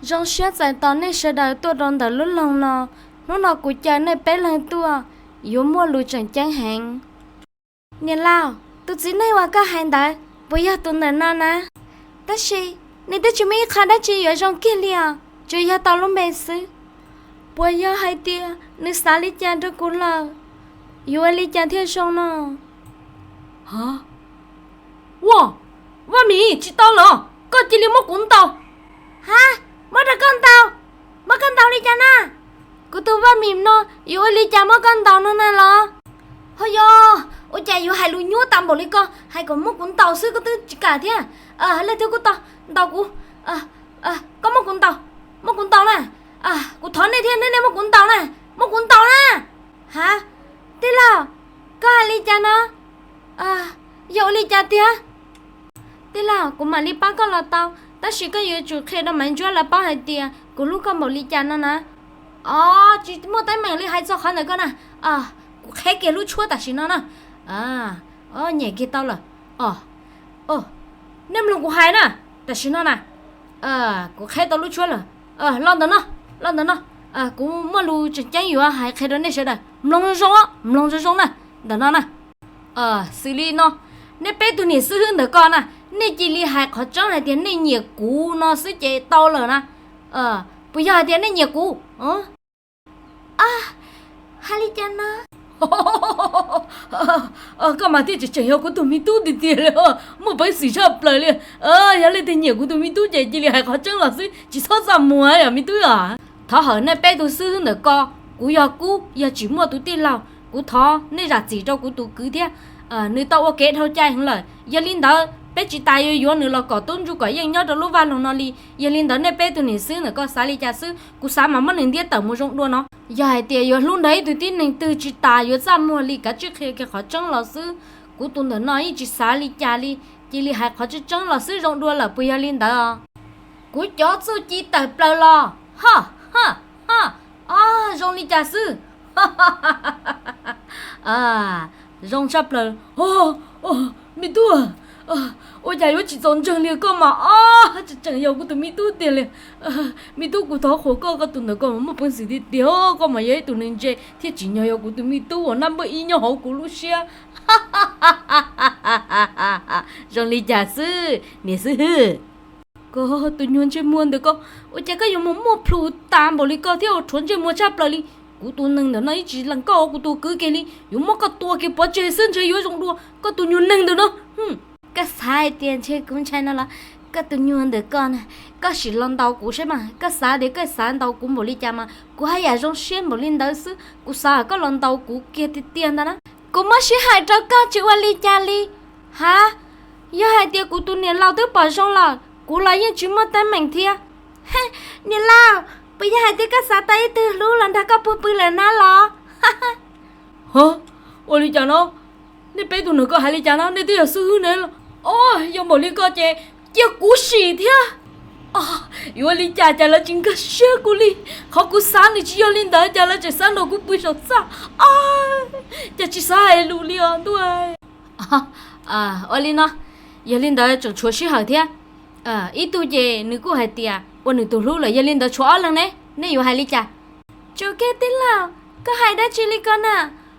Zoo siab txais tos nej sawv daws tuaj rau ntawm lub loog no. Hnub no kuv caw nej peb leeg tuaj, yuav muaj lus tseem ceeb heev. Niam laus, tus txiv neej uas koj hais ntawd puas yog tus ntawm no na? Tab sis nws twb tsis muaj ib qho dab tsi yuav zoo kiag li os, tsuas yog tau lub npe xwb. Puas yog hais tias nws xav li cas rau kuv lawm? Yuav ua li cas thiaj zoo no? Ua, Vaj Mim, tsis tau lawm, koj cia li muab kuv ntaus. Ha, muab rau koj ntaus? Muab koj ntaus li cas na? Kuv tus Vaj Mim no yuav ua li cas muab koj ntaus no na los? Ho yog, ua cas yuav hais lus nyuaj tas npaum li ko, hais kom muab kuv ntaus xwb koj twb tsis kam thiab. Leej twg kuj tau ntaus kuv, koj muab kuv ntaus, muab kuv ntaus na. Kuv thov nej thiab, nej muab kuv ntaus na, muab kuv ntaus na. Ha, tij laug, koj hais li cas no? Yog ua li cas tiag? Tij laug, kuv mam li pab koj los tau, tab sis koj yuav tsum qhia rau Maiv Ntsuab lawv paub hais tias kuv hlub koj npaum li cas no na. Os, tsis muaj teeb meem li, hais txog qhov ntawm koj na, kuv qheb kiag lub tshuab tam sim no na. Nyem kiag tau lawm. Nej mloog kuv hais na, tam sim no na, kuv qheb tau lub tshuab lawm. Los ntawm no, los ntawm no, kuv muaj lus tseem ceeb yuav hais qhia rau nej sawv daws, mloog zoo zoo, mloog zoo zoo na, ntawm no na. Xws li no, nej peb tug niam xib hwb ntawm ko na, nej cia li hais qhov tseeb hais tias nej nyiam kuv no xwb ces tau lawm na. Puas yog hais tias nej nyiam kuv? Hais li cas no? Koj mas thiaj tseem tseem yog kuv tus me tub tiag tiag li, muaj peev xwm tshaj plaws li. Yog leej twg nyiam kuv tus me tub ces cia li hais qhov tseeb los xwb, tsis txhob txaj muag yom me tub os. Thov hawm nej peb tug xib hwb ntawm ko, kuv yog Kub, yog tsis muaj tus tij laug, kuv thov nej zam txim rau kuv tus kwv thiab. Nws tau ua kev dhau cai heev lawm, yog li ntawd peb tsis tas yuav yuav nws los kom tub ntsuj kom yeej nyob rau lub vaj loog no li. Yog li ntawd nej peb tug niam xib hwb ntawm ko xav li cas xwb, kuv xav mas muab nws ntiab tawm mus zoo dua no. Yog hais tias yuav hlub ntawm ib tug tib neeg twg tsis tas yuav txaj muag li, kav tsij qhia kiag qhov tseeb los xwb. Kuv tus ntawm no yeej tsis xav li cas li, cia li hais qhov tseeb tseeb los xwb zoo dua lawm puas yog li ntawd? Kuv cov txuj ci tawm plaws los, ha, ha, ha, zoo li cas xwb? Zoo tshaj plaws. Me tub, ua cas yuav tsis txaus ntseeg li koj mas, tseem tseem yog kuv tus me tub tiag li. Me tub, kuv thov qhuas koj, koj tus ntawm ko mas muaj peev xwm tiag tiag, koj mas yog ib tug neeg ntse thiab tsim nyog yog kuv tus me tub uas nab npawj ib nyob hauv kuv lub siab. Zoo li cas xwb niam xib hwb? Koj tus nyuag ntsej muag ntawm ko, ua cas koj yuav mus muaj plhus tas npaum li ko thiab ua rhuav ntsej muag tshaj plaws li? Kuv tus neeg ntawm no ib tsis lees koj ua kuv tus kwv kiag li, yuav muab koj tua kiag pov tseg xwb ntshe yuav zoo dua koj tus nyuag neeg ntawm no. Koj xav hais tias ntshe kuv ntshai no los? Koj tus nyuag ntawm ko na, koj sim los ntaus kuv saib mas, koj xav tias koj xav ntaus kuv npaum li cas mas kuv haj yam zoo siab npaum li ntawd xwb. Kuv xav koj los ntaus kuv kiag tiag tiag ntag na. Kuv muab sib hais rau koj tsis ua li cas li. Ha, yog hais tias kuv tus niam laus twb pom zoo lawm, kuv los yeej tsis muaj teeb meem thiab. Niam laus, puas yog hais tias koj xav tau ib tug hlub los nrog koj pw pw lawm na los? Ha, ua li cas no? Nej peb tug ntawm ko hais li cas no? Nej twb yog xib hwb ne. Os, yog npaum li ko ces cia kuv sim thiab. Yuav ua li cas cas lawv tsis nkag siab kuv li. Qhov kuv xav nws tsis yog li ntawd cas lawv tseem xav nrog kuv pw saum txaj. Cas tsis xav hais lus li os ntuj. Ua li no, yog li ntawd tseem tshuav sij hawm thiab. Ib tug ces nws kuj hais tias ua nws tus hlub lawm, yog li ntawd tshuav ob leeg ne, nej yuav hais li cas? Tsuas kiag tij laug, koj hais dab tsi li ko na?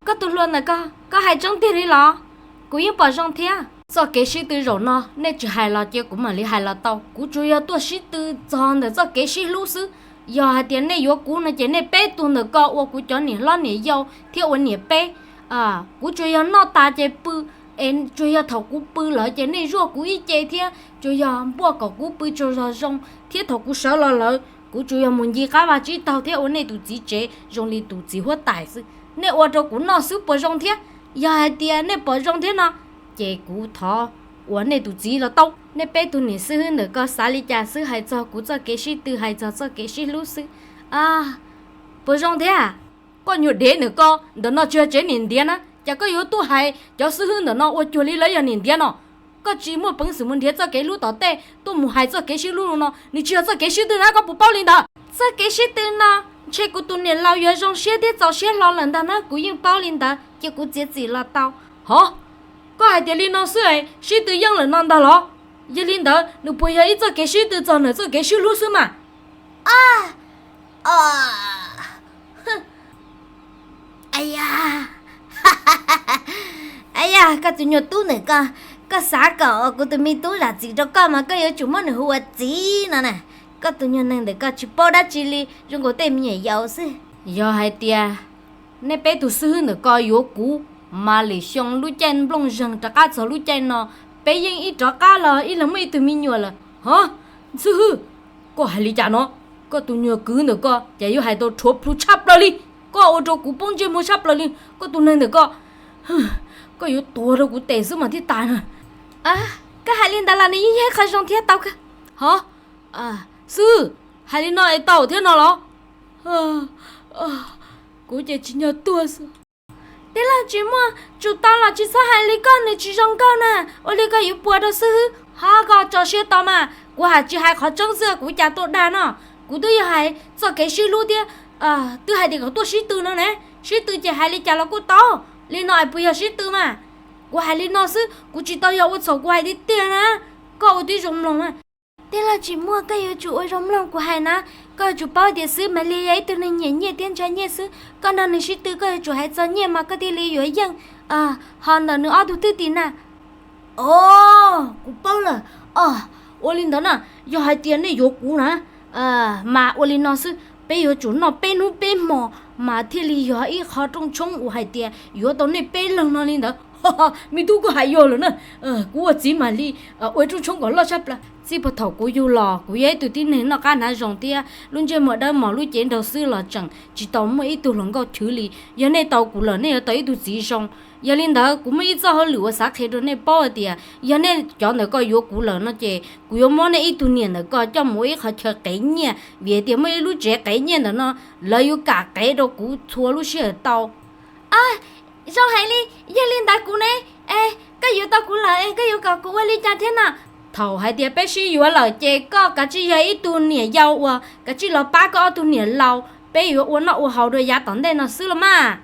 Koj tus hluas ntawm ko, koj hais tseeb tiag li los? Kuv yeej pom zoo thiab. Txoj kev sib tw zaum no nej tsis hais los cia kuv mam li hais los tau. Kuv tsuas yog tuaj sib tw txog ntawm txoj kev sib hlub xwb. Yog hais tias nej yuav kuv no ces nej peb tug ntawm ko ua kuv cov niam hlob niam yau thiab ua niam peb. Kuv tsuas yog noj tas ces pw, es tsuas yog thaum kuv pw lawm ces nej zuaj kuv ib ce thiab tsuas yog npuaj kom kuv pw tsaug zog zoo, thiab thaum kuv sawv los lawm kuv tsuas yog mus ncig qab vaj tsib taug thiab ua nej tus txiv tsev zoo li tus txiv huab tais xwb. Nej ua rau kuv noj xwb puas zoo thiab? Yog hais tias nej pom zoo thiab no ces kuv thov ua nej tus txiv los tau. Nej peb tug niam xib hwb ntawm ko xav li cas xwb, hais txog kuv txoj kev sib tw, hais txog txoj kev sib hlub xwb. Puas zoo thiab? Koj nyuag dev ntawm ko, ntawm no tsis yog tsev niam ntiav na, cas koj yuav tuaj hais cov xib hwb ntawm no ua cuag li lawv yog niam ntiav no? Koj tsis muaj peev xwm mus nrhiav txoj kev hlub tom tej tuaj mus hais txoj kev sib hlub no, nws tsis yog txoj kev sib tw na, koj puas paub li ntawd? Txoj kev sib tw no ntshe kuv tus niam laus yuav zoo siab thiab txaus siab hlo lawm ntag na, kuv yeej paub li ntawd ces kuv txiav txim los tau. Hov, koj hais tias li no xwb es sib tw yeej lawm no ntag los? Yog li ntawd nws puas yog ib txoj kev sib tw txog ntawm txoj kev sib hlub xwb mas? Aj, aj, aj ya, koj tus nyuag tub ntawm koj, koj xav kom kuv tus me tub zam txim rau koj mas koj yuav tsum muab nws hu ua txiv no na. Koj tus nyuag neeg ntawm koj tsis paub dab tsi li, zoo nkaus tej me nyuam yaus xwb. Yog hais tias nej peb tus xib hwb ntawm ko yuav kuv, mas lwm xyoo lub caij nplooj zeeg rov qab txog lub caij no, peb yeej ib rov qab los ib leeg muaj ib tug me nyuam lawm. Hov, xib hwb, koj hais li cas no? Koj tus nyuag kwv ntawm ko ces yuav hais tau rhuav plhu tshaj plaws li. Koj ua rau kuv poob ntsej muag tshaj plaws li. Koj tus neeg ntawm ko, koj yuav tuag rau kuv tes xwb mas thiaj tas na. Koj hais li ntawd los nws yeej yog ib qho zoo thiab tau kawg. Hov, xib hwb, hais li no es tau thiab no los? Kuv ces tsis nco tuag xwb. Tij laug Tsis Muaj, tsum tau los tsis txhob hais li koj, nws tsis zoo nkauj na. Ua li koj yuav puas rau xib hwb, ho koj tso siab tau mas. Kuv hais tsis hais qhov tseeb xwb, kuv cas tuaj dag no. Kuv twb yog hais txoj kev sib hlub thiab, twb hais tias kom tuaj sib tw no ne. Sib tw ces hais li cas los kuj tau. Li no es puas yog sib tw mas? Kuv hais li no xwb, kuv tsis tau yog ua txhaum, kuv hais tiag tiag na. Koj ua tib zoo mloog na. Tij laug Tsis Muaj, koj yuav tsum ua zoo mloog kuv hais na. Koj yuav tsum paub tias xwb Maiv Lia yog ib tug neeg nyiam nyiaj thiab ntshai nyiaj xwb. Koj nrog nws sib tw koj yuav tsum hais txog nyiaj mas koj thiaj li yuav yeej, ho ntawm nws ob tug thwj tim na. Os, kuv paub lawm. Os, ua li ntawd na, yog hais tias nej yuav kuv na, mas ua li no xwb, peb yuav tsum noj peb hnub peb hmo mas thiaj li yog ib qho rooj tshoob uas hais tias yuav tau nej peb leeg no li ntawd. Me tub, koj hais yog lawm na. Kuv ua txiv mam li ua rooj tshoob kom loj tshaj plaws. Txij puag thaum kuv yug los kuv yog ib tug tib neeg noj qab hnav zoo thiab lub ntsej muag dawb mos lub cev nraug xwb los tseem tsis tau muaj ib tug hluas nkauj chwv li. Yog nej tau kuv lawm nej yuav tau ib tug txiv zoo. Yog li ntawd kuv muaj ib txoj hauj lwm uas xav qhia rau nej paub hais tias yog nej cov ntawm ko yuav kuv lawm no ces kuv yuav muab nej ib tug niam ntawm ko coj mus ua ib qho chaw qev nyiaj, vim hais tias muaj ib lub tsev qev nyiaj ntawm no, lawv yuav kam qev rau kuv txhua lub sij hawm tau. Zoo heev li, yog li ntawd kuv ne, koj yuav tau kuv lawm es koj yuav kom kuv ua li cas thiab no? Thaum hais tias peb sib yuav lawm ces koj kav tsij yog ib tug niam yau uas kav tsij los pab koj ob tug niam laus, peb yuav ua noj ua haus dua yav tom ntej no xwb los mas.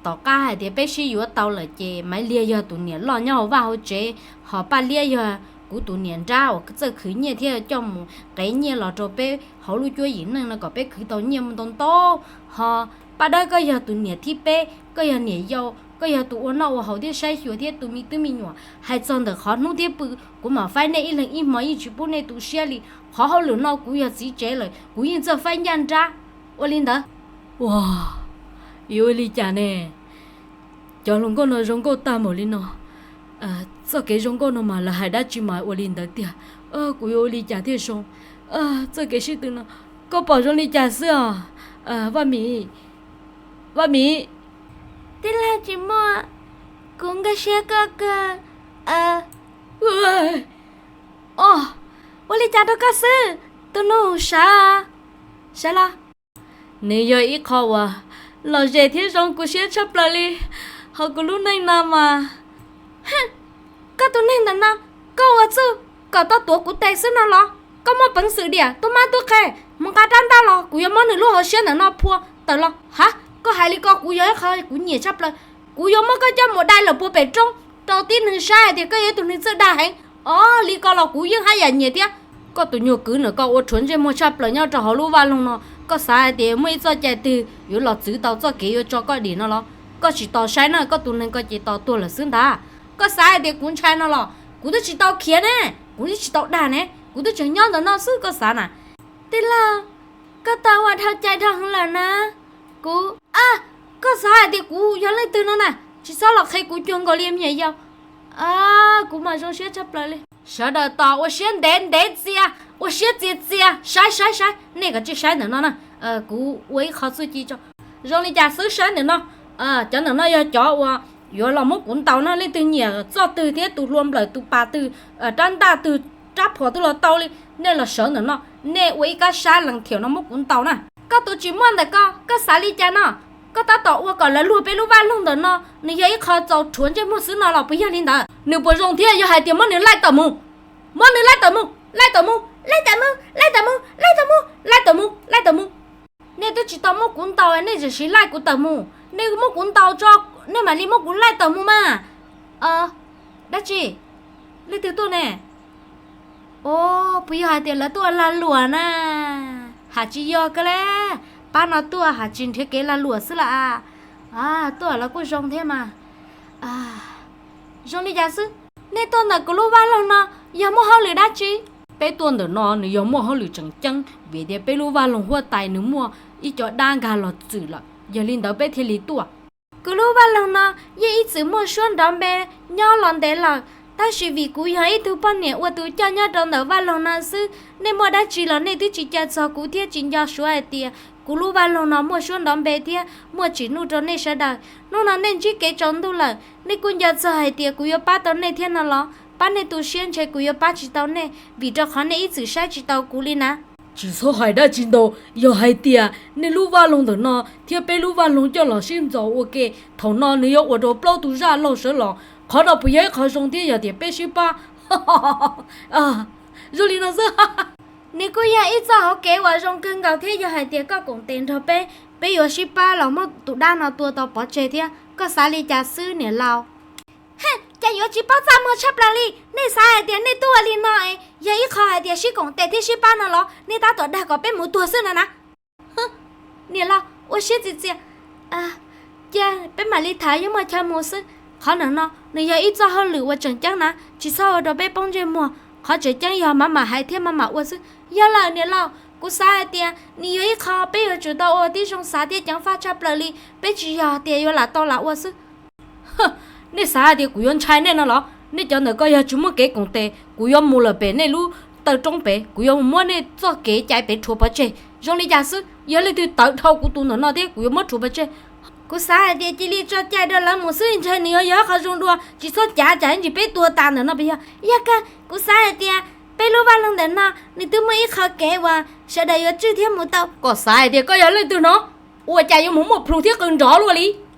Tom qab hais tias peb sib yuav tau lawm ces Maiv Liag yog tus niam loj nyob hauv vaj hauv tsev, ho Paj Liab yog kuv tus niam nrab uas txawj khwv nyiaj thiab coj mus qev nyiaj los rau peb hauv lub cuab yim neej no kom peb khwv tau nyiaj ntau ntau. Ho Paj Dawb, koj yog tus niam thib peb, koj yog niam yau, koj yog tus ua noj ua haus thiab saib xyuas thiab tu me tub me nyuam. Hais txog ntawm qhov hnub thiab pw, kuv mam faib nej ib leeg ib hmo, yeej tsis pub nej tu siab li. Qhov hauj lwm no kuv yog txiv tsev lawm, kuv yeej txawj faib ncaj nrab. Ua li ntawd, ua, yuav ua li cas ne? Cov hluas nkauj no zoo nkauj tag npaum li no, txoj kev zoo nkauj no mas lawv hais dab tsi mas ua li ntawd tiag. Kuv yuav ua li cas thiaj zoo? Txoj kev sib tw no, koj pom zoo li cas xwb os? Vaj Mim, Vaj Mim. Tij laug Tsis Muaj, kuv nkag siab koj kawg. Os, ua li cas rau koj xwb? Tus nus sawv, sawv los. Nws yog ib qho uas lom zem thiab zoo kuv siab tshaj plaws li hauv kuv lub neej no mas. Koj tus neeg ntawm no, koj ua txuj kom tau tuav kuv tes xwb no los? Koj muaj peev xwm diam tub mab tub qhe, mus nqa rab ntaj los kuv yuav muab nws lub hauv siab ntawm no phua tawm los. Ha, koj hais li ko kuv yog ib qho kuv nyiam tshaj plaws. Kuv yuav muab koj coj mus dai lawm puag pem roob rau tib neeg saib hais tias koj yog ib tug neeg txawj dag heev. Os, li ko los kuv yeej haj yam nyiam thiab. Koj tus nyuag kwv ntawm ko ua rhuav ntsej muag tshaj plaws nyob rau hauv lub vaj loog no. Koj xav hais tias muaj ib txoj cai twg yuav los txwv tau txoj kev yuav tso koj dim no los? Koj tsis tos saib na, koj tus neeg ko ces tos tuag lawm xwb ntag. Koj xav hais tias kuv ntshai no los? Kuv twb tsis tau khiav ne, kuv twb tsis tau dag ne, kuv twb tseem nyob ntawm no xwb koj xav na. Tij laug, koj tau ua dhau cai dhau heev lawm na. Kuv, koj xav hais tias kuv yog leej twg no na? Tsis txhob los qhia kuv cuag nkaus li me nyuam yaus. Kuv mas zoo siab tshaj plaws li. Sawv daws tos ua siab ntev ntev txias, ua siab txias txias, saib saib saib, nej kom tsij saib ntawm no na. Kuv ua ib qho txuj ci tso. Zoo li cas xwb, saib ntawm no. Cov ntawm no yog cov uas yuav los muab kuv ntaus no, leej twg nyiam txoj twg thiab tus hlua nplawm tus pas twg, rab ntaj twg, rab phom twg los tau li. Nej los sawv ntawm no, nej ua ib kab sab lees thiam no muab kuv ntaus na. Koj tus Tsis Muaj ntawm ko, koj xav li cas no? Koj tab tom ua kom lawv luag peb lub vaj loog ntawm no, nws yog ib qho txaus rhuav ntsej muag xwb no los puas yog li ntawd? Nws puas zoo thiab yog hais tias muab nws laij tawm mus? Muab nws laij tawm mus, laij tawm mus, laij tawm mus, laij tawm mus, laij tawm mus, laij tawm mus, laij tawm mus. Nej twb tsis tau muab kuv ntaus, nej tseem siv laij kuv tawm mus. Nej muab kuv ntaus tso, nej mam li muab kuv laij tawm mus mas. Dab tsi? Leej twg tuaj ne? Os, puas yog hais tias lawv tuaj lag luam na? Tsis yog kawg le, pab no tuaj has tsis nrhiav kev lag luam xwb las. Tuaj los kuj zoo thiab mas. Zoo li cas xwb? Nej tuaj ntawm kuv lub vaj loog no yog muaj hauj lwm dab tsi? Peb tuaj ntawm no nws yog muaj hauj lwm tseem ceeb vim tias peb lub vaj loog huab tais nws muaj ib co dab nkag los txwm lawm, yog li ntawd peb thiaj li tuaj. Kuv lub vaj loog no yeej ib txwm muaj suab nrov npe nyob los ntev lawm, tab sis vim kuv yog ib tug poj niam ua tus coj nyob rau ntawm vaj loog no xwb, nej muaj dab tsi los nej twb tsis caw txog kuv thiab tsis nco suav hais tias kuv lub vaj loog no muaj suab nrov npe thiab muaj tsim nuj rau nej sawv daws. Hnub no nej ntsib kev tsaus ntuj lawm, nej kuj nco txog hais tias kuv yuav pab tau nej thiab no los? Pab nej tu siab, ntshe kuv yuav pab tsis tau nej vim rau qhov nej ib txwm saib tsis tau kuv li na. Tsis txhob hais dab tsi ntau, yog hais tias nej lub vaj loog ntawm no thiab peb lub vaj loog coj los sib ntxos ua ke, thaum no nws yuav ua rau plaub tug zaj laug sawv los. Qhov no puas yog ib qho zoo thiab yog tias peb sib pab? Zoo li no xwb. Nws kuj yog ib txoj hauv kev uas zoo kawg nkaus thiab yog hais tias koj koom tes nrog peb, peb yuav sib pab los muab tus dab no tua tau pov tseg thiab. Koj xav li cas xwb niam laus? Cas yuav tsis paub txaj muag tshaj plaws li? Nej xav hais tias nej tuaj ua li no es yog ib qho hais tias sib koom tes thiab sib pab no los? Nej tab tom dag kom peb mus tuag xwb no na. Niam laus, ua siab txias txias, cia peb mam li tham, yeej muaj chaw mus xwb. Qhov ntawm no nws yog ib txoj hauj lwm uas tseem ceeb na, tsis txhob ua rau peb poob ntsej muag. Qhov tseem ceeb yog mam mam hais thiab mam mam ua xwb. Yog lawm niam laus, kuv xav hais tias nws yog ib qho peb yuav tsum tau ua tib zoo xav thiab ceev faj tshaj plaws li, peb tsis yog tias yuav lam tau lam ua xwb. Nej xav hais tias kuv yuav ntshai nej no los? Nej cov ntawm ko yog tsis muaj kev koom tes, kuv yuav mus lawm pem nej lub taw roob pem, kuv yuav mus muab nej txoj kev cai pem rhuav pov tseg. Zoo li cas xwb, yog leej twg tawv dhau kuv tus ntawm no thiab kuv yuav muab rhuav pov tseg. Kuv xav hais tias cia li tso cai rau lawv mus xwb, ntshe nws yuav yog qhov zoo dua, tsis txhob cav cas ib ntsis peb tuag tas ntawm no pes yog. Yog kawg, kuv xav hais tias peb lub vaj loog ntawm no nws twb muaj ib qho kev uas sawv daws yuav tswj thiab mus tau. Koj xav hais tias koj yog leej twg no? Ua cas yuav mus muaj plhu thiab qw nrov luaj li?